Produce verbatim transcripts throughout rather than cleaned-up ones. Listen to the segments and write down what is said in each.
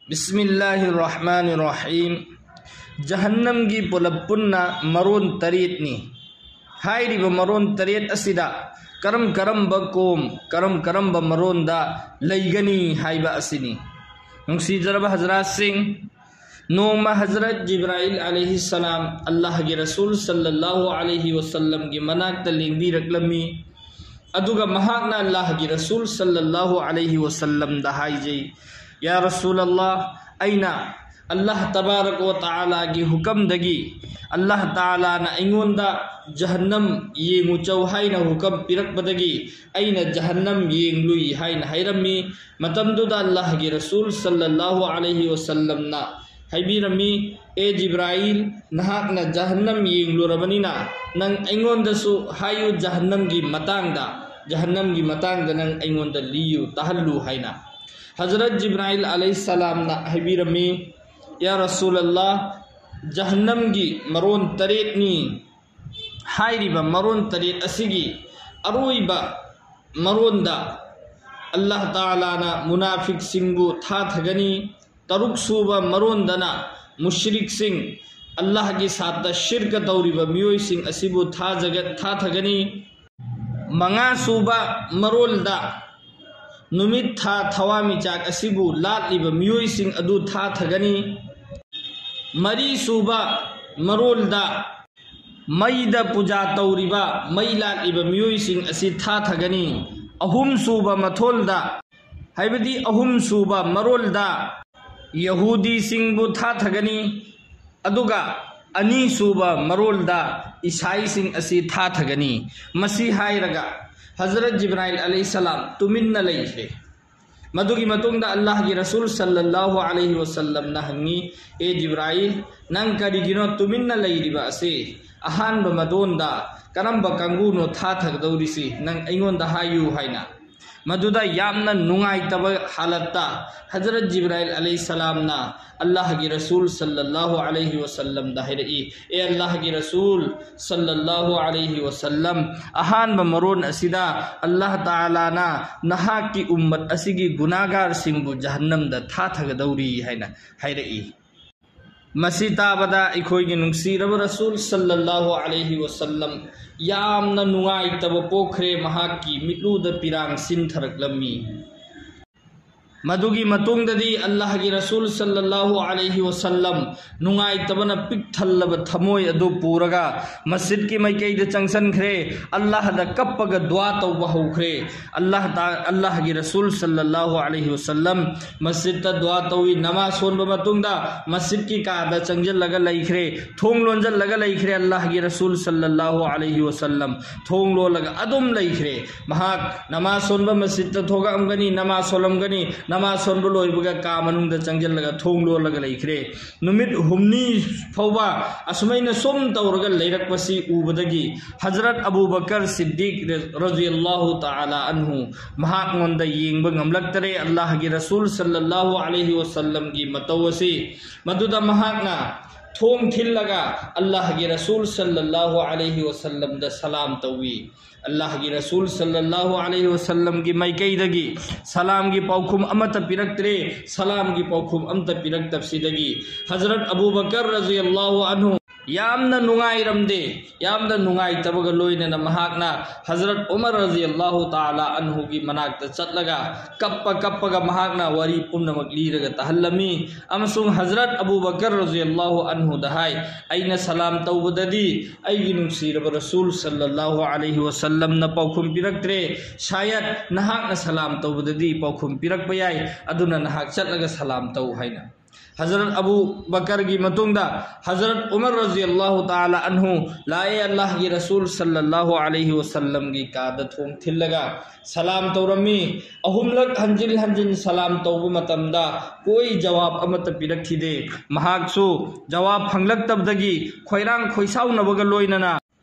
ꯕꯤꯁꯃꯤꯜꯂꯥꯍꯤꯔ ꯔꯍꯃꯥꯅꯤꯔ ꯔꯍꯤꯝ꯫ ꯖꯍꯟꯅꯝꯒꯤ ꯄꯨꯂꯞ ꯄꯨꯟꯅ ꯃꯔꯣꯟ ꯇꯔꯦꯠꯅꯤ꯫ ꯍꯥꯏꯔꯤꯕ ꯃꯔꯣꯟ ꯇꯔꯦꯠ ꯑꯁꯤꯗ ꯀꯔꯝ ꯀꯔꯝꯕ ꯀꯣꯝ, ꯀꯔꯝ ꯀꯔꯝꯕ ꯃꯔꯣꯟꯗ ꯂꯩꯒꯅꯤ ꯍꯥꯏꯕ ꯑꯁꯤꯅꯤ꯫ ꯅꯨꯡꯁꯤꯖꯔꯕ ꯍꯖꯔꯥꯠꯁꯤꯡ, ꯅꯣꯡꯃ ꯍꯖꯔꯠ ꯖꯤꯕ꯭ꯔꯥꯏꯜ ꯑꯂꯩꯍꯤꯁꯁꯂꯥꯝ ꯑꯜꯂꯥꯍꯒꯤ ꯔꯁꯨꯜ ꯁꯜꯂꯜꯂꯥꯍꯨ ꯑꯂꯩꯍꯤ ꯋꯁꯜꯂꯝꯒꯤ ꯃꯅꯥꯛꯇ ꯂꯦꯡꯕꯤꯔꯛꯂꯝꯃꯤ꯫ ꯑꯗꯨꯒ ꯃꯍꯥꯛꯅ ꯑꯜꯂꯥꯍꯒꯤ ꯔꯁꯨꯜ ꯁꯜꯂꯜꯂꯥꯍꯨ ꯑꯂꯩꯍꯤ ꯋꯁꯜꯂꯝꯗ ꯍꯥꯏꯖꯩ, "ꯌꯥ ꯔꯁꯨꯜ ꯑꯜꯂꯥꯍ, ꯑꯩꯅ ꯑꯜꯂꯥꯍ ꯇꯕꯥꯔꯛ ꯋ ꯇꯥꯂꯥꯒꯤ ꯍꯨꯀꯝꯗꯒꯤ, ꯑꯜꯂꯥꯍ ꯇꯥꯂꯥꯅ ꯑꯩꯉꯣꯟꯗ ꯖꯍꯟꯅꯝ ꯌꯦꯡꯉꯨ ꯆꯧ ꯍꯥꯏꯅ ꯍꯨꯀꯝ ꯄꯤꯔꯛꯄꯗꯒꯤ ꯑꯩꯅ ꯖꯍꯟꯅꯝ ꯌꯦꯡꯂꯨꯏ" ꯍꯥꯏꯅ ꯍꯥꯏꯔꯝꯃꯤ꯫ ꯃꯇꯝꯗꯨꯗ ꯑꯜꯂꯥꯍꯒꯤ ꯔꯁꯨꯜ ꯁꯜꯂꯜꯂꯥꯍꯨ ꯑꯂꯩꯍꯤ ꯋꯁꯜꯂꯝꯅ ꯍꯥꯏꯕꯤꯔꯝꯃꯤ, "ꯑꯦ ꯖꯤꯕ꯭ꯔꯥꯏꯜ, ꯅꯍꯥꯛꯅ ꯖꯍꯟꯅꯝ ꯌꯦꯡꯂꯨꯔꯕꯅꯤꯅ ꯅꯪ ꯑꯩꯉꯣꯟꯗꯁꯨ ꯍꯥꯏꯌꯨ, ꯖꯍꯟꯅꯝꯒꯤ ꯃꯇꯥꯡꯗ, ꯖꯍꯟꯅꯝꯒꯤ ꯃꯇꯥꯡꯗ ꯅꯪ ꯑꯩꯉꯣꯟꯗ ꯂꯤꯌꯨ, ꯇꯥꯍꯜꯂꯨ" ꯍꯥꯏꯅ꯫ ꯍꯖꯔꯠ ꯖꯤꯕ꯭ꯔꯥꯏꯜ ꯑꯂꯩꯍꯤꯁꯁꯂꯥꯝꯅ ꯍꯥꯏꯕꯤꯔꯝꯃꯤ, "ꯌꯥ ꯔꯁꯨꯜ ꯑꯜꯂꯥꯍ, ꯖꯍꯟꯅꯝꯒꯤ ꯃꯔꯣꯟ ꯇꯔꯦꯠꯅꯤ꯫ ꯍꯥꯏꯔꯤꯕ ꯃꯔꯣꯟ ꯇꯔꯦꯠ ꯑꯁꯤꯒꯤ ꯑꯔꯣꯏꯕ ꯃꯔꯣꯟꯗ ꯑꯜꯂꯥꯍ ꯇꯥꯂꯥꯅ ꯃꯨꯅꯥꯐꯤꯛꯁꯤꯡꯕꯨ ꯊꯥꯊꯒꯅꯤ, ꯇꯔꯨꯛ ꯁꯨꯕ ꯃꯔꯣꯟꯗꯅ ꯃꯨꯁ꯭ꯔꯤꯛꯁꯤꯡ, ꯑꯜꯂꯥꯍꯒꯤ ꯁꯥꯠꯇ ꯁꯤꯔꯀ ꯇꯧꯔꯤꯕ ꯃꯤꯑꯣꯏꯁꯤꯡ ꯑꯁꯤꯕꯨ ꯊꯥꯖꯒ-, ꯊꯥꯊꯒꯅꯤ, ꯃꯉꯥ ꯁꯨꯕ ꯃꯔꯣꯜꯗ ꯅꯨꯃꯤꯠ ꯊꯥ ꯊꯋꯥꯟꯃꯤꯆꯥꯛ ꯑꯁꯤꯕꯨ ꯂꯥꯠꯂꯤꯕ ꯃꯤꯑꯣꯏꯁꯤꯡ ꯑꯗꯨ ꯊꯥꯊꯒꯅꯤ, ꯃꯔꯤ ꯁꯨꯕ ꯃꯔꯣꯜꯗ ꯃꯩꯗ ꯄꯨꯖꯥ ꯇꯧꯔꯤꯕ, ꯃꯩ ꯂꯥꯠꯂꯤꯕ ꯃꯤꯑꯣꯏꯁꯤꯡ ꯑꯁꯤ ꯊꯥꯊꯒꯅꯤ, ꯑꯍꯨꯝ ꯁꯨꯕ ꯃꯊꯣꯜꯗ, ꯍꯥꯏꯕꯗꯤ ꯑꯍꯨꯝ ꯁꯨꯕ ꯃꯔꯣꯜꯗ ꯌꯍꯨꯗꯤꯁꯤꯡꯕꯨ ꯊꯥꯊꯒꯅꯤ, ꯑꯗꯨꯒ ꯑꯅꯤ ꯁꯨꯕ ꯃꯔꯣꯜꯗ ꯏꯁꯥꯏꯁꯤꯡ ꯑꯁꯤ ꯊꯥꯊꯒꯅꯤ꯫ ꯃꯁꯤ ꯍꯥꯏꯔꯒ ꯍꯖꯔꯠ ꯖꯤꯕ꯭ꯔꯥꯏꯜ ꯑꯂꯩꯍꯤꯁꯁꯂꯥꯝ ꯇꯨꯃꯤꯟꯅ ꯂꯩꯈ꯭ꯔꯦ꯫ ꯃꯗꯨꯒꯤ ꯃꯇꯨꯡꯗ ꯑꯜꯂꯥꯍꯒꯤ ꯔꯁꯨꯜ ꯁꯜꯂꯜꯂꯥꯍꯨ ꯑꯂꯩꯍꯤ ꯋꯁꯜꯂꯝꯅ ꯍꯪꯉꯤ, "ꯑꯦ ꯖꯤꯕ꯭ꯔꯥꯏꯜ, ꯅꯪ ꯀꯔꯤꯒꯤꯅꯣ ꯇꯨꯃꯤꯟꯅ ꯂꯩꯔꯤꯕ ꯑꯁꯤ? ꯑꯍꯥꯟꯕ ꯃꯗꯣꯟꯗ ꯀꯔꯝꯕ ꯀꯥꯡꯕꯨꯅꯣ ꯊꯥꯊꯒꯗꯧꯔꯤꯁꯤ? ꯅꯪ ꯑꯩꯉꯣꯟꯗ ꯍꯥꯏꯌꯨ" ꯍꯥꯏꯅ꯫ ꯃꯗꯨꯗ ꯌꯥꯝꯅ ꯅꯨꯡꯉꯥꯏꯇꯕ ꯍꯥꯂꯠꯇ ꯍꯖꯔꯠ ꯖꯤꯕ꯭ꯔꯥꯏꯜ ꯑꯂꯩꯍꯤꯁꯁꯂꯥꯝꯅ ꯑꯜꯂꯥꯍꯒꯤ ꯔꯁꯨꯜ ꯁꯜꯂꯜꯂꯥꯍꯨ ꯑꯂꯩꯍꯤ ꯋꯁꯜꯂꯝꯗ ꯍꯥꯏꯔꯛꯏ, "ꯑꯦ ꯑꯜꯂꯥꯍꯒꯤ ꯔꯁꯨꯜ ꯁꯜꯂꯜꯂꯥꯍꯨ ꯑꯂꯩꯍꯤ ꯋꯁꯜꯂꯝ, ꯑꯍꯥꯟꯕ ꯃꯔꯣꯟ ꯑꯁꯤꯗ ꯑꯜꯂꯥꯍ ꯇꯥꯂꯥꯅ ꯅꯍꯥꯛꯀꯤ ꯎꯝꯃꯠ ꯑꯁꯤꯒꯤ ꯒꯨꯅꯥꯒꯥꯔꯁꯤꯡꯕꯨ ꯖꯍꯟꯅꯝꯗ ꯊꯥꯊꯒꯗꯧꯔꯤ" ꯍꯥꯏꯅ ꯍꯥꯏꯔꯛꯏ꯫ ꯃꯁꯤ ꯇꯥꯕꯗ ꯑꯩꯈꯣꯏꯒꯤ ꯅꯨꯡꯁꯤꯔꯕ ꯔꯁꯨꯜ ꯁꯜꯂꯜꯂꯥꯍꯨ ꯑꯂꯩꯍꯤ ꯋꯁꯜꯂꯝ ꯌꯥꯝꯅ ꯅꯨꯡꯉꯥꯏꯇꯕ ꯄꯣꯛꯈ꯭ꯔꯦ, ꯃꯍꯥꯛꯀꯤ ꯃꯤꯠꯂꯨꯗ ꯄꯤꯔꯥꯡ ꯁꯤꯟꯊꯔꯛꯂꯝꯃꯤ꯫ ꯃꯗꯨꯒꯤ ꯃꯇꯨꯡꯗꯗꯤ ꯑꯜꯂꯥꯍꯒꯤ ꯔꯁꯨꯜ ꯁꯜꯂꯜꯂꯥꯍꯨ ꯑꯂꯩꯍꯤ ꯋꯁꯜꯂꯝ ꯅꯨꯡꯉꯥꯏꯇꯕꯅ ꯄꯤꯛ ꯊꯜꯂꯕ ꯊꯃꯣꯏ ꯑꯗꯨ ꯄꯨꯔꯒ ꯃꯁꯖꯤꯗꯀꯤ ꯃꯥꯏꯀꯩꯗ ꯆꯪꯁꯤꯟꯈ꯭ꯔꯦ꯫ ꯑꯜꯂꯥꯍꯗ ꯀꯞꯄꯒ ꯗꯨꯋꯥ ꯇꯧꯕ ꯍꯧꯈ꯭ꯔꯦ꯫ ꯑꯜꯂꯥꯍ ꯇꯥ-, ꯑꯜꯂꯥꯍꯒꯤ ꯔꯁꯨꯜ ꯁꯜꯂꯜꯂꯥꯍꯨ ꯑꯂꯩꯍꯤ ꯋꯁꯜꯂꯝ ꯃꯁꯖꯤꯗꯇ ꯗꯨꯋꯥ ꯇꯧꯏ꯫ ꯅꯃꯥꯖ ꯁꯣꯟꯕ ꯃꯇꯨꯡꯗ ꯃꯁꯖꯤꯗꯀꯤ ꯀꯥꯗ ꯆꯪꯁꯤꯜꯂꯒ ꯂꯩꯈ꯭ꯔꯦ꯫ ꯊꯣꯡ ꯂꯣꯟꯁꯤꯜꯂꯒ ꯂꯩꯈ꯭ꯔꯦ꯫ ꯑꯜꯂꯥꯍꯒꯤ ꯔꯁꯨꯜ ꯁꯜꯂꯜꯂꯥꯍꯨ ꯑꯂꯩꯍꯤ ꯋꯁꯜꯂꯝ ꯊꯣꯡ ꯂꯣꯜꯂꯒ ꯑꯗꯨꯝ ꯂꯩꯈ꯭ꯔꯦ꯫ ꯃꯍꯥꯛ ꯅꯃꯥꯖ ꯁꯣꯟꯕ ꯃꯁꯖꯤꯗꯇ ꯊꯣꯛꯂꯛꯑꯝꯒꯅꯤ, ꯅꯃꯥꯖ ꯁꯣꯜꯂꯝꯒꯅꯤ, ꯅꯃꯥꯖ ꯁꯣꯟꯕ ꯂꯣꯏꯕꯒ ꯀꯥ ꯃꯅꯨꯡꯗ ꯆꯪꯁꯤꯜꯂꯒ ꯊꯣꯡ ꯂꯣꯜꯂꯒ ꯂꯩꯈ꯭ꯔꯦ꯫ ꯅꯨꯃꯤꯠ ꯍꯨꯝꯅꯤ ꯐꯥꯎꯕ ꯑꯁꯨꯃꯥꯏꯅ ꯁꯨꯝ ꯇꯧꯔꯒ ꯂꯩꯔꯛꯄꯁꯤ ꯎꯕꯗꯒꯤ ꯍꯖꯔꯠ ꯑꯕꯨ ꯕꯀꯔ ꯁꯤꯗꯤꯛ ꯔꯖꯤꯌꯜꯂꯥꯍꯨ ꯇꯥꯂꯥ ꯑꯟꯍꯨ ꯃꯍꯥꯛꯉꯣꯟꯗ ꯌꯦꯡꯕ ꯉꯝꯂꯛꯇꯔꯦ꯫ ꯑꯜꯂꯥꯍꯒꯤ ꯔꯁꯨꯜ ꯁꯜꯂꯜꯂꯥꯍꯨ ꯑꯂꯩꯍꯤ ꯋꯁꯜꯂꯝꯒꯤ ꯃꯇꯧ ꯑꯁꯤ, ꯃꯗꯨꯗ ꯃꯍꯥꯛꯅ ꯊꯣꯡ ꯊꯤꯜꯂꯒ ꯑꯜꯂꯥꯍꯒꯤ ꯔꯁꯨꯜ ꯁꯜꯂꯜꯂꯥꯍꯨ ꯑꯂꯩꯍꯤ ꯋꯁꯜꯂꯝꯗ ꯁꯂꯥꯝ ꯇꯧꯏ꯫ ꯑꯜꯂꯥꯍꯒꯤ ꯔꯁꯨꯜ ꯁꯜꯂꯜꯂꯥꯍꯨ ꯑꯂꯩꯍꯤ ꯋꯁꯜꯂꯝꯒꯤ ꯃꯥꯏꯀꯩꯗꯒꯤ ꯁꯂꯥꯝꯒꯤ ꯄꯥꯎꯈꯨꯝ ꯑꯃꯠꯇ ꯄꯤꯔꯛꯇ꯭ꯔꯦ꯫ ꯁꯂꯥꯝꯒꯤ ꯄꯥꯎꯈꯨꯝ ꯑꯃꯠꯇ ꯄꯤꯔꯛꯇꯕꯁꯤꯗꯒꯤ ꯍꯖꯔꯠ ꯑꯕꯨ ꯕꯀꯔ ꯔꯖꯤꯌꯜꯂꯥꯍꯨ ꯑꯟꯍꯨ ꯌꯥꯝꯅ ꯅꯨꯡꯉꯥꯏꯔꯝꯗꯦ, ꯌꯥꯝꯅ ꯅꯨꯡꯉꯥꯏꯇꯕꯒ ꯂꯣꯏꯅꯅ ꯃꯍꯥꯛꯅ ꯍꯖꯔꯠ ꯎꯃꯔ ꯔꯖꯤꯌꯜꯂꯥꯍꯨ ꯇꯥꯂꯥ ꯑꯟꯍꯨꯒꯤ ꯃꯅꯥꯛꯇ ꯆꯠꯂꯒ ꯀꯞꯄ ꯀꯞꯄꯒ ꯃꯍꯥꯛꯅ ꯋꯥꯔꯤ ꯄꯨꯝꯅꯃꯛ ꯂꯤꯔꯒ ꯇꯥꯍꯜꯂꯝꯃꯤ꯫ ꯑꯃꯁꯨꯡ ꯍꯖꯔꯠ ꯑꯕꯨ ꯕꯀꯔ ꯔꯖꯤꯌꯜꯂꯥꯍꯨ ꯑꯟꯍꯨꯗ ꯍꯥꯏ, "ꯑꯩꯅ ꯁꯂꯥꯝ ꯇꯧꯕꯗꯗꯤ ꯑꯩꯒꯤ ꯅꯨꯡꯁꯤꯔꯕ ꯔꯁꯨꯜ ꯁꯜꯂꯜꯂꯥꯍꯨ ꯑꯂꯩꯍꯤ ꯋꯁꯜꯂꯝꯅ ꯄꯥꯎꯈꯨꯝ ꯄꯤꯔꯛꯇ꯭ꯔꯦ꯫ ꯁꯥꯌꯠ ꯅꯍꯥꯛꯅ ꯁꯂꯥꯝ ꯇꯧꯕꯗꯗꯤ ꯄꯥꯎꯈꯨꯝ ꯄꯤꯔꯛꯄ ꯌꯥꯏ, ꯑꯗꯨꯅ ꯅꯍꯥꯛ ꯆꯠꯂꯒ ꯁꯂꯥꯝ ꯇꯧ" ꯍꯥꯏꯅ꯫ ꯍꯖꯔꯠ ꯑꯕꯨ ꯕꯀꯔꯒꯤ ꯃꯇꯨꯡꯗ ꯍꯖꯔꯠ ꯎꯃꯔ ꯔꯖꯤꯌꯜꯂꯥꯍꯨ ꯇꯥꯂꯥ ꯑꯟꯍꯨ ꯂꯥꯛꯑꯦ꯫ ꯑꯜꯂꯥꯍꯒꯤ ꯔꯁꯨꯜ ꯁꯜꯂꯜꯂꯥꯍꯨ ꯑꯂꯩꯍꯤ ꯋꯁꯜꯂꯝꯒꯤ ꯀꯥꯗ ꯊꯣꯡ ꯊꯤꯜꯂꯒ ꯁꯂꯥꯝ ꯇꯧꯔꯝꯃꯤ꯫ ꯑꯍꯨꯝꯂꯛ ꯍꯟꯖꯤꯟ ꯍꯟꯖꯤꯟ ꯁꯂꯥꯝ ꯇꯧꯕ ꯃꯇꯝꯗ ꯀꯣꯏ ꯖꯋꯥꯕ ꯑꯃꯠꯇ ꯄꯤꯔꯛꯈꯤꯗꯦ꯫ ꯃꯍꯥꯛꯁꯨ ꯖꯋꯥꯕ ꯐꯪꯂꯛꯇꯕꯗꯒꯤ ꯈꯣꯏꯔꯥꯡ ꯈꯣꯏꯁꯥꯎꯅꯕꯒ ꯂꯣꯏꯅꯅ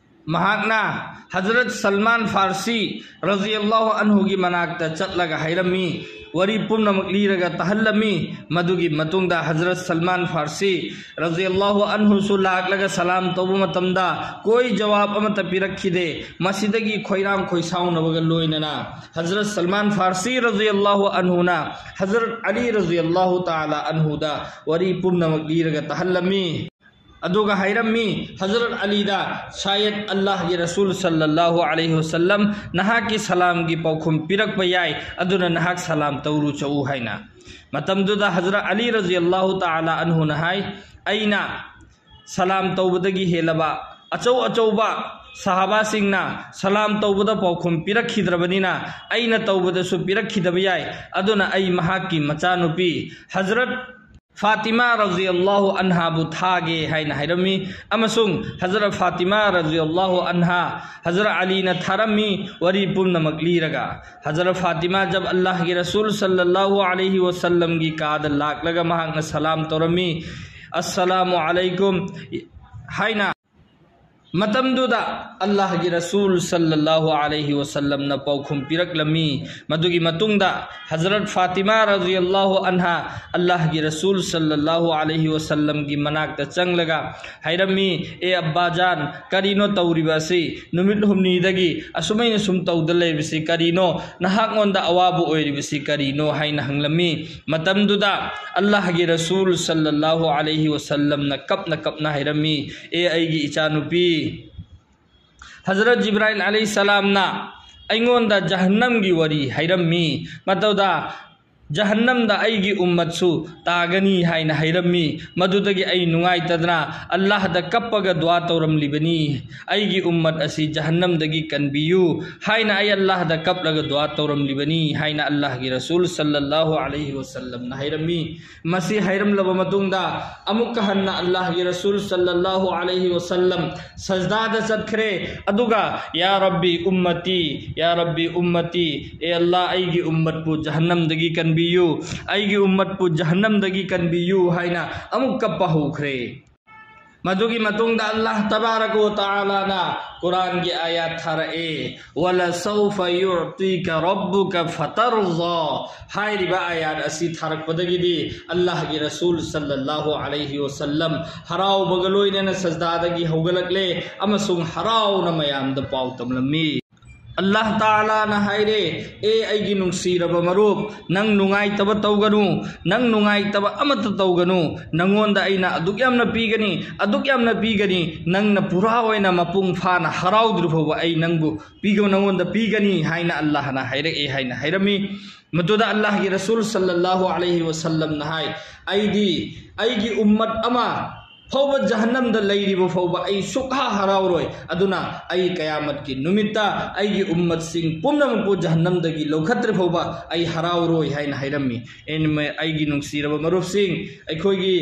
ꯃꯍꯥꯛꯅ ꯍꯖꯔꯠ ꯁꯜꯃꯥꯟ ꯐꯥꯔꯁꯤ ꯔꯖꯤꯌꯜꯂꯥꯍꯨ ꯑꯟꯍꯨꯒꯤ ꯃꯅꯥꯛꯇ ꯆꯠꯂꯒ ꯍꯥꯏꯔꯝꯃꯤ, ꯋꯥꯔꯤ ꯄꯨꯝꯅꯃꯛ ꯂꯤꯔꯒ ꯇꯥꯍꯜꯂꯝꯃꯤ꯫ ꯃꯗꯨꯒꯤ ꯃꯇꯨꯡꯗ ꯍꯖꯔꯠ ꯁꯜꯃꯥꯟ ꯐꯥꯔꯁꯤ ꯔꯖꯤꯌꯜꯂꯥꯍꯨ ꯑꯟꯍꯨꯁꯨ ꯂꯥꯛꯂꯒ ꯁꯂꯥꯝ ꯇꯧꯕ ꯃꯇꯝꯗ ꯀꯣꯏ ꯖꯋꯥꯕ ꯑꯃꯠꯇ ꯄꯤꯔꯛꯈꯤꯗꯦ꯫ ꯃꯁꯤꯗꯒꯤ ꯈꯣꯏꯔꯥꯡ ꯈꯣꯏꯁꯥꯎꯅꯕꯒ ꯂꯣꯏꯅꯅ ꯍꯖꯔꯠ ꯁꯜꯃꯥꯟ ꯐꯥꯔꯁꯤ ꯔꯖꯤꯌꯜꯂꯥꯍꯨ ꯑꯟꯍꯨꯅ ꯍꯖꯔꯠ ꯑꯂꯤ ꯔꯖꯤꯌꯜꯂꯥꯍꯨ ꯇꯥꯂꯥ ꯑꯟꯍꯨꯗ ꯋꯥꯔꯤ ꯄꯨꯝꯅꯃꯛ ꯂꯤꯔꯒ ꯇꯥꯍꯜꯂꯝꯃꯤ꯫ ꯑꯗꯨꯒ ꯍꯥꯏꯔꯝꯃꯤ ꯍꯖꯔꯠ ꯑꯂꯤꯗ, "ꯁꯥꯌꯠ ꯑꯜꯂꯥꯍꯒꯤ ꯔꯁꯨꯜ ꯁꯜꯂꯜꯂꯥꯍꯨ ꯑꯂꯩꯍꯤ ꯋꯁꯜꯂꯝ ꯅꯍꯥꯛꯀꯤ ꯁꯂꯥꯝꯒꯤ ꯄꯥꯎꯈꯨꯝ ꯄꯤꯔꯛꯄ ꯌꯥꯏ, ꯑꯗꯨꯅ ꯅꯍꯥꯛ ꯁꯂꯥꯝ ꯇꯧꯔꯨ ꯆꯠꯎ" ꯍꯥꯏꯅ꯫ ꯃꯇꯝꯗꯨꯗ ꯍꯖꯔꯠ ꯑꯂꯤ ꯔꯖꯤꯌꯜꯂꯥꯍꯨ ꯇꯥꯂꯥ ꯑꯟꯍꯨꯅ ꯍꯥꯏ, "ꯑꯩꯅ ꯁꯂꯥꯝ ꯇꯧꯕꯗꯒꯤ ꯍꯦꯜꯂꯕ ꯑꯆꯧ ꯑꯆꯧꯕ ꯁꯍꯥꯕꯥꯁꯤꯡꯅ ꯁꯂꯥꯝ ꯇꯧꯕꯗ ꯄꯥꯎꯈꯨꯝ ꯄꯤꯔꯛꯈꯤꯗ꯭ꯔꯕꯅꯤꯅ, ꯑꯩꯅ ꯇꯧꯕꯗꯁꯨ ꯄꯤꯔꯛꯈꯤꯗꯕ ꯌꯥꯏ, ꯑꯗꯨꯅ ꯑꯩ ꯃꯍꯥꯛꯀꯤ ꯃꯆꯥꯅꯨꯄꯤ ꯍꯖꯔꯠ ꯐꯥꯇꯤꯃꯥ ꯔꯖꯤꯌꯜꯂꯥꯍꯨ ꯑꯟꯍꯥꯕꯨ ꯊꯥꯒꯦ" ꯍꯥꯏꯅ ꯍꯥꯏꯔꯝꯃꯤ꯫ ꯑꯃꯁꯨꯡ ꯍꯖꯔꯠ ꯐꯥꯇꯤꯃꯥ ꯔꯖꯤꯌꯜꯂꯥꯍꯨ ꯑꯟꯍꯥ ꯍꯖꯔꯠ ꯑꯂꯤꯅ ꯊꯥꯔꯝꯃꯤ, ꯋꯥꯔꯤ ꯄꯨꯝꯅꯃꯛ ꯂꯤꯔꯒ꯫ ꯍꯖꯔꯠ ꯐꯥꯇꯤꯃꯥ ꯖꯕ ꯑꯜꯂꯥꯍꯒꯤ ꯔꯁꯨꯜ ꯁꯜꯂꯜꯂꯥꯍꯨ ꯑꯂꯩꯍꯤ ꯋꯁꯜꯂꯝꯒꯤ ꯀꯥꯗ ꯂꯥꯛꯂꯒ ꯃꯍꯥꯛꯅ ꯁꯂꯥꯝ ꯇꯧꯔꯝꯃꯤ, "ꯑꯁꯁꯂꯥꯃꯨ ꯑꯂꯩꯀꯨꯝ" ꯍꯥꯏꯅ꯫ ꯃꯇꯝꯗꯨꯗ ꯑꯜꯂꯥꯍꯒꯤ ꯔꯁꯨꯜ ꯁꯜꯂꯜꯂꯥꯍꯨ ꯑꯂꯩꯍꯤ ꯋꯁꯜꯂꯝꯅ ꯄꯥꯎꯈꯨꯝ ꯄꯤꯔꯛꯂꯝꯃꯤ꯫ ꯃꯗꯨꯒꯤ ꯃꯇꯨꯡꯗ ꯍꯖꯔꯠ ꯐꯥꯇꯤꯃꯥ ꯔꯖꯤꯌꯜꯂꯥꯍꯨ ꯑꯟꯍꯥ ꯑꯜꯂꯥꯍꯒꯤ ꯔꯁꯨꯜ ꯁꯜꯂꯜꯂꯥꯍꯨ ꯑꯂꯩꯍꯤ ꯋꯁꯜꯂꯝꯒꯤ ꯃꯅꯥꯛꯇ ꯆꯪꯂꯒ ꯍꯥꯏꯔꯝꯃꯤ, "ꯑꯦ ꯑꯕꯥꯖꯥꯟ, ꯀꯔꯤꯅꯣ ꯇꯧꯔꯤꯕ ꯑꯁꯤ? ꯅꯨꯃꯤꯠ ꯍꯨꯝꯅꯤꯗꯒꯤ ꯑꯁꯨꯃꯥꯏꯅ ꯁꯨꯝ ꯇꯧꯗ ꯂꯩꯕꯁꯤ ꯀꯔꯤꯅꯣ? ꯅꯍꯥꯛꯉꯣꯟꯗ ꯑꯋꯥꯕ ꯑꯣꯏꯔꯤꯕꯁꯤ ꯀꯔꯤꯅꯣ?" ꯍꯥꯏꯅ ꯍꯪꯂꯝꯃꯤ꯫ ꯃꯇꯝꯗꯨꯗ ꯑꯜꯂꯥꯍꯒꯤ ꯔꯁꯨꯜ ꯁꯜꯂꯜꯂꯥꯍꯨ ꯑꯂꯩꯍꯤ ꯋꯁꯜꯂꯝꯅ ꯀꯞꯅ ꯀꯞꯅ ꯍꯥꯏꯔꯝꯃꯤ, "ꯑꯦ ꯑꯩꯒꯤ ꯏꯆꯥꯅꯨꯄꯤ, ꯍꯖꯔꯠ ꯖꯤꯕ꯭ꯔꯥꯏꯜ ꯑꯂꯩꯍꯤ ꯁꯂꯥꯝꯅ ꯑꯩꯉꯣꯟꯗ ꯖꯍꯟꯅꯝꯒꯤ ꯋꯥꯔꯤ ꯍꯥꯏꯔꯝꯃꯤ꯫ ꯃꯇꯧꯗ ꯖꯍꯟꯅꯝꯗ ꯑꯩꯒꯤ ꯎꯝꯃꯠꯁꯨ ꯇꯥꯒꯅꯤ ꯍꯥꯏꯅ ꯍꯥꯏꯔꯝꯃꯤ꯫ ꯃꯗꯨꯗꯒꯤ ꯑꯩ ꯅꯨꯡꯉꯥꯏꯇꯗꯅ ꯑꯜꯂꯥꯍꯗ ꯀꯞꯄꯒ ꯗꯨꯋꯥ ꯇꯧꯔꯝꯂꯤꯕꯅꯤ, 'ꯑꯩꯒꯤ ꯎꯝꯃꯠ ꯑꯁꯤ ꯖꯍꯟꯅꯝꯗꯒꯤ ꯀꯟꯕꯤꯌꯨ' ꯍꯥꯏꯅ ꯑꯩ ꯑꯜꯂꯥꯍꯗ ꯀꯞꯂꯒ ꯗꯨꯋꯥ ꯇꯧꯔꯝꯂꯤꯕꯅꯤ" ꯍꯥꯏꯅ ꯑꯜꯂꯥꯍꯒꯤ ꯔꯁꯨꯜ ꯁꯜꯂꯜꯂꯥꯍꯨ ꯑꯂꯩꯍꯤ ꯋꯁꯜꯂꯝꯅ ꯍꯥꯏꯔꯝꯃꯤ꯫ ꯃꯁꯤ ꯍꯥꯏꯔꯝꯂꯕ ꯃꯇꯨꯡꯗ ꯑꯃꯨꯛꯀ ꯍꯟꯅ ꯑꯜꯂꯥꯍꯒꯤ ꯔꯁꯨꯜ ꯁꯜꯂꯜꯂꯥꯍꯨ ꯑꯂꯩꯍꯤ ꯋꯁꯜꯂꯝ ꯁꯖꯗꯥꯗ ꯆꯠꯈ꯭ꯔꯦ꯫ ꯑꯗꯨꯒ, "ꯌꯥ ꯔꯕꯤ ꯎꯝꯃꯇꯤ, ꯌꯥ ꯔꯕꯤ ꯎꯝꯃꯇꯤ, ꯑꯦ ꯑꯜꯂꯥ, ꯑꯩꯒꯤ ꯎꯝꯃꯠꯄꯨ ꯖꯍꯟꯅꯝꯗꯒꯤ ꯀꯟꯕꯤꯌꯨ, ꯑꯩꯒꯤ ꯎꯝꯃꯠꯄꯨ ꯖꯍꯟꯅꯝꯗꯒꯤ ꯀꯟꯕꯤꯌꯨ" ꯍꯥꯏꯅ ꯑꯃꯨꯛ ꯀꯞꯄ ꯍꯧꯈ꯭ꯔꯦ꯫ ꯃꯗꯨꯒꯤ ꯃꯇꯨꯡꯗ ꯑꯜꯂꯥꯍ ꯇꯕꯥꯔꯛ ꯋꯥ ꯇꯥꯂꯥꯅ ꯀꯨꯔꯥꯟꯒꯤ ꯑꯥꯌꯥꯠ ꯊꯥꯔꯛꯑꯦ, "ꯋꯂꯁꯧꯐ ꯌꯨꯑꯇꯤꯀ ꯔꯕꯨꯀ ꯐꯇꯔꯖ"꯫ ꯍꯥꯏꯔꯤꯕ ꯑꯥꯌꯥꯠ ꯑꯁꯤ ꯊꯥꯔꯛꯄꯗꯒꯤꯗꯤ ꯑꯜꯂꯥꯍꯒꯤ ꯔꯁꯨꯜ ꯁꯜꯂꯜꯂꯥꯍꯨ ꯑꯂꯩꯍꯤ ꯋꯁꯜꯂꯝ ꯍꯔꯥꯎꯕꯒ ꯂꯣꯏꯅꯅ ꯁꯖꯗꯥꯗꯒꯤ ꯍꯧꯒꯠꯂꯛꯂꯦ ꯑꯃꯁꯨꯡ ꯍꯔꯥꯎꯅ ꯃꯌꯥꯝꯗ ꯄꯥꯎ ꯇꯝꯂꯝꯃꯤ꯫ ꯑꯜꯂꯥꯍ ꯇꯥꯂꯥꯅ ꯍꯥꯏꯔꯦ, "ꯑꯦ ꯑꯩꯒꯤ ꯅꯨꯡꯁꯤꯔꯕ ꯃꯔꯨꯞ, ꯅꯪ ꯅꯨꯡꯉꯥꯏꯇꯕ ꯇꯧꯒꯅꯨ, ꯅꯪ ꯅꯨꯡꯉꯥꯏꯇꯕ ꯑꯃꯠꯇ ꯇꯧꯒꯅꯨ꯫ ꯅꯪꯉꯣꯟꯗ ꯑꯩꯅ ꯑꯗꯨꯛ ꯌꯥꯝꯅ ꯄꯤꯒꯅꯤ, ꯑꯗꯨꯛ ꯌꯥꯝꯅ ꯄꯤꯒꯅꯤ, ꯅꯪꯅ ꯄꯨꯔꯥ ꯑꯣꯏꯅ ꯃꯄꯨꯡ ꯐꯥꯅ ꯍꯔꯥꯎꯗ꯭ꯔꯤ ꯐꯥꯎꯕ ꯑꯩ ꯅꯪꯕꯨ ꯄꯤꯒ-, ꯅꯪꯉꯣꯟꯗ ꯄꯤꯒꯅꯤ" ꯍꯥꯏꯅ ꯑꯜꯂꯥꯍꯅ ꯍꯥꯏꯔꯛꯑꯦ ꯍꯥꯏꯅ ꯍꯥꯏꯔꯝꯃꯤ꯫ ꯃꯗꯨꯗ ꯑꯜꯂꯥꯍꯒꯤ ꯔꯁꯨꯜ ꯁꯜꯂꯜꯂꯥꯍꯨ ꯑꯂꯩꯍꯤ ꯋꯁꯜꯂꯝꯅ ꯍꯥꯏ, "ꯑꯩꯗꯤ ꯑꯩꯒꯤ ꯎꯝꯃꯠ ꯑꯃ ꯐꯥꯎꯕ ꯖꯍꯟꯅꯝꯗ ꯂꯩꯔꯤꯕ ꯐꯥꯎꯕ ꯑꯩ ꯁꯨꯛꯍꯥ ꯍꯔꯥꯎꯔꯣꯏ꯫ ꯑꯗꯨꯅ ꯑꯩ ꯀꯌꯥꯃꯠꯀꯤ ꯅꯨꯃꯤꯠꯇ ꯑꯩꯒꯤ ꯎꯝꯃꯠꯁꯤꯡ ꯄꯨꯝꯅꯃꯛꯄꯨ ꯖꯍꯟꯅꯝꯗꯒꯤ ꯂꯧꯈꯠꯇ꯭ꯔꯤ ꯐꯥꯎꯕ ꯑꯩ ꯍꯔꯥꯎꯔꯣꯏ" ꯍꯥꯏꯅ ꯍꯥꯏꯔꯝꯃꯤ꯫ ꯑꯩꯅ ꯃ-, ꯑꯩꯒꯤ ꯅꯨꯡꯁꯤꯔꯕ ꯃꯔꯨꯞꯁꯤꯡ, ꯑꯩꯈꯣꯏꯒꯤ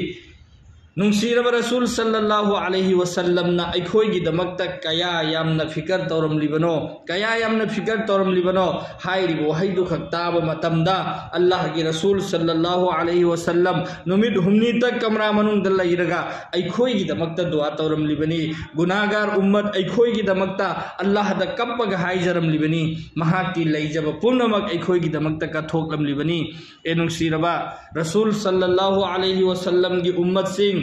ꯅꯨꯡꯁꯤꯔꯕ ꯔꯁꯨꯜ ꯁꯜꯂꯜꯂꯥꯍꯨ ꯑꯂꯩꯍꯤ ꯋꯁꯜꯂꯝꯅ ꯑꯩꯈꯣꯏꯒꯤꯗꯃꯛꯇ ꯀꯌꯥ ꯌꯥꯝꯅ ꯐꯤꯀꯔ ꯇꯧꯔꯝꯂꯤꯕꯅꯣ, ꯀꯌꯥ ꯌꯥꯝꯅ ꯐꯤꯀꯔ ꯇꯧꯔꯝꯂꯤꯕꯅꯣ ꯍꯥꯏꯔꯤꯕ ꯋꯥꯍꯩꯗꯨ ꯈꯛ ꯇꯥꯕ ꯃꯇꯝꯗ, ꯑꯜꯂꯥꯍꯒꯤ ꯔꯁꯨꯜ ꯁꯜꯂꯜꯂꯥꯍꯨ ꯑꯂꯩꯍꯤ ꯋꯁꯜꯂꯝ ꯅꯨꯃꯤꯠ ꯍꯨꯝꯅꯤꯇ ꯀꯝꯔꯥ ꯃꯅꯨꯡꯗ ꯂꯩꯔꯒ ꯑꯩꯈꯣꯏꯒꯤꯗꯃꯛꯇ ꯗꯨꯋꯥ ꯇꯧꯔꯝꯂꯤꯕꯅꯤ꯫ ꯒꯨꯅꯥꯒꯥꯔ ꯎꯝꯃꯠ ꯑꯩꯈꯣꯏꯒꯤꯗꯃꯛꯇ ꯑꯜꯂꯥꯍꯗ ꯀꯞꯄꯒ ꯍꯥꯏꯖꯔꯝꯂꯤꯕꯅꯤ, ꯃꯍꯥꯛꯀꯤ ꯂꯩꯖꯕ ꯄꯨꯝꯅꯃꯛ ꯑꯩꯈꯣꯏꯒꯤꯗꯃꯛꯇ ꯀꯠꯊꯣꯛꯂꯝꯂꯤꯕꯅꯤ꯫ ꯑꯦ ꯅꯨꯡꯁꯤꯔꯕ ꯔꯁꯨꯜ ꯁꯜꯂꯜꯂꯥꯍꯨ ꯑꯂꯩꯍꯤ ꯋꯁꯜꯂꯝꯒꯤ ꯎꯝꯃꯠꯁꯤꯡ,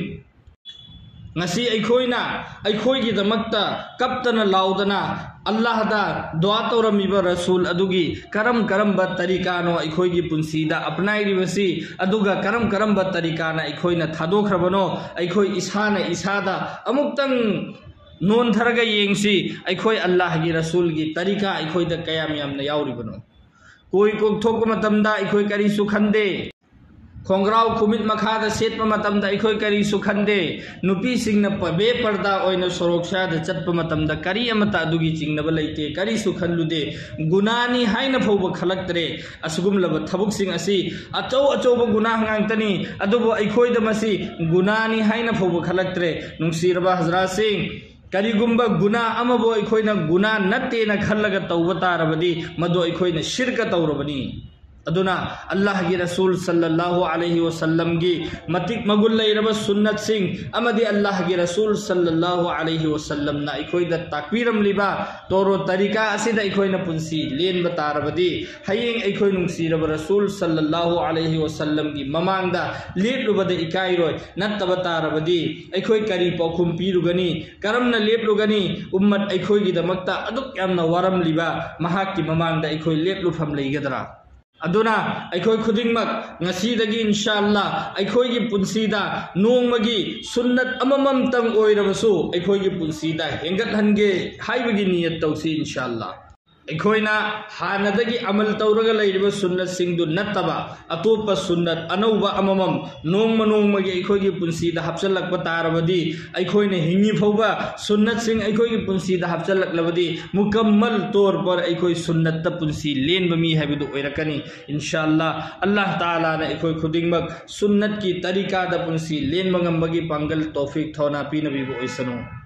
ꯉꯁꯤ ꯑꯩꯈꯣꯏꯅ ꯑꯩꯈꯣꯏꯒꯤꯗꯃꯛꯇ ꯀꯞꯇꯅ ꯂꯥꯎꯗꯅ ꯑꯜꯂꯥꯍꯗ ꯗꯨꯋꯥ ꯇꯧꯔꯝꯃꯤꯕ ꯔꯁꯨꯜ ꯑꯗꯨꯒꯤ ꯀꯔꯝ ꯀꯔꯝꯕ ꯇꯔꯤꯀꯥꯅꯣ ꯑꯩꯈꯣꯏꯒꯤ ꯄꯨꯟꯁꯤꯗ ꯑꯄꯅꯥꯏꯔꯤꯕꯁꯤ, ꯑꯗꯨꯒ ꯀꯔꯝ ꯀꯔꯝꯕ ꯇꯔꯤꯀꯥꯅ ꯑꯩꯈꯣꯏꯅ ꯊꯥꯗꯣꯛꯈ꯭ꯔꯕꯅꯣ? ꯑꯩꯈꯣꯏ ꯏꯁꯥꯅ ꯏꯁꯥꯗ ꯑꯃꯨꯛꯇꯪ ꯅꯣꯟꯊꯔꯒ ꯌꯦꯡꯁꯤ, ꯑꯩꯈꯣꯏ ꯑꯜꯂꯥꯍꯒꯤ ꯔꯁꯨꯜꯒꯤ ꯇꯔꯤꯀꯥ ꯑꯩꯈꯣꯏꯗ ꯀꯌꯥꯝ ꯌꯥꯝꯅ ꯌꯥꯎꯔꯤꯕꯅꯣ? ꯀꯣꯏ ꯀꯣꯛꯊꯣꯛꯄ ꯃꯇꯝꯗ ꯑꯩꯈꯣꯏ ꯀꯔꯤꯁꯨ ꯈꯟꯗꯦ꯫ ꯈꯣꯡꯒ꯭ꯔꯥꯎ ꯈꯨꯃꯤꯠ ꯃꯈꯥꯗ ꯁꯦꯠꯄ ꯃꯇꯝꯗ ꯑꯩꯈꯣꯏ ꯀꯔꯤꯁꯨ ꯈꯟꯗꯦ꯫ ꯅꯨꯄꯤꯁꯤꯡꯅ ꯄ-, ꯕꯦꯄꯔꯗꯥ ꯑꯣꯏꯅ ꯁꯣꯔꯣꯛ ꯁꯥꯗ ꯆꯠꯄ ꯃꯇꯝꯗ ꯀꯔꯤ ꯑꯃꯠꯇ ꯑꯗꯨꯒꯤ ꯆꯤꯡꯅꯕ ꯂꯩꯇꯦ, ꯀꯔꯤꯁꯨ ꯈꯜꯂꯨꯗꯦ꯫ ꯒꯨꯅꯥꯅꯤ ꯍꯥꯏꯅ ꯐꯥꯎꯕ ꯈꯜꯂꯛꯇ꯭ꯔꯦ꯫ ꯑꯁꯤꯒꯨꯝꯂꯕ ꯊꯕꯛꯁꯤꯡ ꯑꯁꯤ ꯑꯆꯧ ꯑꯆꯧꯕ ꯒꯨꯅꯥ ꯉꯥꯛꯇꯅꯤ, ꯑꯗꯨꯕꯨ ꯑꯩꯈꯣꯏꯗ ꯃꯁꯤ ꯒꯨꯅꯥꯅꯤ ꯍꯥꯏꯅ ꯐꯥꯎꯕ ꯈꯜꯂꯛꯇ꯭ꯔꯦ꯫ ꯅꯨꯡꯁꯤꯔꯕ ꯍꯖꯔꯥꯠꯁꯤꯡ, ꯀꯔꯤꯒꯨꯝꯕ ꯒꯨꯅꯥ ꯑꯃꯕꯨ ꯑꯩꯈꯣꯏꯅ ꯒꯨꯅꯥ ꯅꯠꯇꯦꯅ ꯈꯜꯂꯒ ꯇꯧꯕ ꯇꯥꯔꯕꯗꯤ, ꯃꯗꯨ ꯑꯩꯈꯣꯏꯅ ꯁꯤꯔꯀ ꯇꯧꯔꯕꯅꯤ꯫ ꯑꯗꯨꯅ ꯑꯜꯂꯥꯍꯒꯤ ꯔꯁꯨꯜ ꯁꯜꯂꯜꯂꯥꯍꯨ ꯑꯂꯩꯍꯤ ꯋꯁꯜꯂꯝꯒꯤ ꯃꯇꯤꯛ ꯃꯒꯨꯟ ꯂꯩꯔꯕ ꯁꯨꯟꯅꯠꯁꯤꯡ ꯑꯃꯗꯤ ꯑꯜꯂꯥꯍꯒꯤ ꯔꯁꯨꯜ ꯁꯜꯂꯜꯂꯥꯍꯨ ꯑꯂꯩꯍꯤ ꯋꯁꯜꯂꯝꯅ ꯑꯩꯈꯣꯏꯗ ꯇꯥꯛꯄꯤꯔꯝꯂꯤꯕ ꯇꯣꯔꯣ ꯇꯔꯤꯀꯥ ꯑꯁꯤꯗ ꯑꯩꯈꯣꯏꯅ ꯄꯨꯟꯁꯤ ꯂꯦꯟꯕ ꯇꯥꯔꯕꯗꯤ, ꯍꯌꯦꯡ ꯑꯩꯈꯣꯏ ꯅꯨꯡꯁꯤꯔꯕ ꯔꯁꯨꯜ ꯁꯜꯂꯜꯂꯥꯍꯨ ꯑꯂꯩꯍꯤ ꯋꯁꯜꯂꯝꯒꯤ ꯃꯃꯥꯡꯗ ꯂꯦꯞꯂꯨꯕꯗ ꯏꯀꯥꯏꯔꯣꯏ꯫ ꯅꯠꯇꯕ ꯇꯥꯔꯕꯗꯤ ꯑꯩꯈꯣꯏ ꯀꯔꯤ ꯄꯥꯎꯈꯨꯝ ꯄꯤꯔꯨꯒꯅꯤ? ꯀꯔꯝꯅ ꯂꯦꯞꯂꯨꯒꯅꯤ? ꯎꯝꯃꯠ ꯑꯩꯈꯣꯏꯒꯤꯗꯃꯛꯇ ꯑꯗꯨꯛ ꯌꯥꯝꯅ ꯋꯥꯔꯝꯂꯤꯕ ꯃꯍꯥꯛꯀꯤ ꯃꯃꯥꯡꯗ ꯑꯩꯈꯣꯏ ꯂꯦꯞꯂꯨꯐꯝ ꯂꯩꯒꯗ꯭ꯔꯥ? ꯑꯗꯨꯅ ꯑꯩꯈꯣꯏ ꯈꯨꯗꯤꯡꯃꯛ ꯉꯁꯤꯗꯒꯤ ꯏꯟꯁꯥ ꯑꯜꯂꯥ ꯑꯩꯈꯣꯏꯒꯤ ꯄꯨꯟꯁꯤꯗ ꯅꯣꯡꯃꯒꯤ ꯁꯨꯟꯅꯠ ꯑꯃꯃꯝꯇꯪ ꯑꯣꯏꯔꯕꯁꯨ ꯑꯩꯈꯣꯏꯒꯤ ꯄꯨꯟꯁꯤꯗ ꯍꯦꯟꯒꯠꯍꯟꯒꯦ ꯍꯥꯏꯕꯒꯤ ꯅꯤꯌꯠ ꯇꯧꯁꯤ ꯏꯟꯁꯥ ꯑꯜꯂꯥ꯫ ꯑꯩꯈꯣꯏꯅ ꯍꯥꯟꯅꯗꯒꯤ ꯑꯃꯜ ꯇꯧꯔꯒ ꯂꯩꯔꯤꯕ ꯁꯨꯟꯅꯠꯁꯤꯡꯗꯨ ꯅꯠꯇꯕ ꯑꯇꯣꯞꯄ ꯁꯨꯟꯅꯠ ꯑꯅꯧꯕ ꯑꯃꯃꯝ ꯅꯣꯡꯃ ꯅꯣꯡꯃꯒꯤ ꯑꯩꯈꯣꯏꯒꯤ ꯄꯨꯟꯁꯤꯗ ꯍꯥꯞꯆꯤꯜꯂꯛꯄ ꯇꯥꯔꯕꯗꯤ, ꯑꯩꯈꯣꯏꯅ ꯍꯤꯡꯉꯤ ꯐꯥꯎꯕ ꯁꯨꯟꯅꯠꯁꯤꯡ ꯑꯩꯈꯣꯏꯒꯤ ꯄꯨꯟꯁꯤꯗ ꯍꯥꯞꯆꯤꯜꯂꯛꯂꯕꯗꯤ, ꯃꯨꯀꯝꯃꯜ ꯇꯣꯔ ꯄꯔ ꯑꯩꯈꯣꯏ ꯁꯨꯟꯅꯠꯇ ꯄꯨꯟꯁꯤ ꯂꯦꯟꯕ ꯃꯤ ꯍꯥꯏꯕꯗꯨ ꯑꯣꯏꯔꯛꯀꯅꯤ꯫ ꯏꯟꯁꯥ ꯑꯜꯂꯥ, ꯑꯜꯂꯥꯍ ꯇꯥꯂꯥꯅ ꯑꯩꯈꯣꯏ ꯈꯨꯗꯤꯡꯃꯛ ꯁꯨꯟꯅꯠꯀꯤ ꯇꯔꯤꯀꯥꯗ ꯄꯨꯟꯁꯤ ꯂꯦꯟꯕ ꯉꯝꯕꯒꯤ ꯄꯥꯡꯒꯜ ꯇꯧꯐꯤꯛ ꯊꯧꯅꯥ ꯄꯤꯅꯕꯤꯕ ꯑꯣꯏꯁꯅꯨ꯫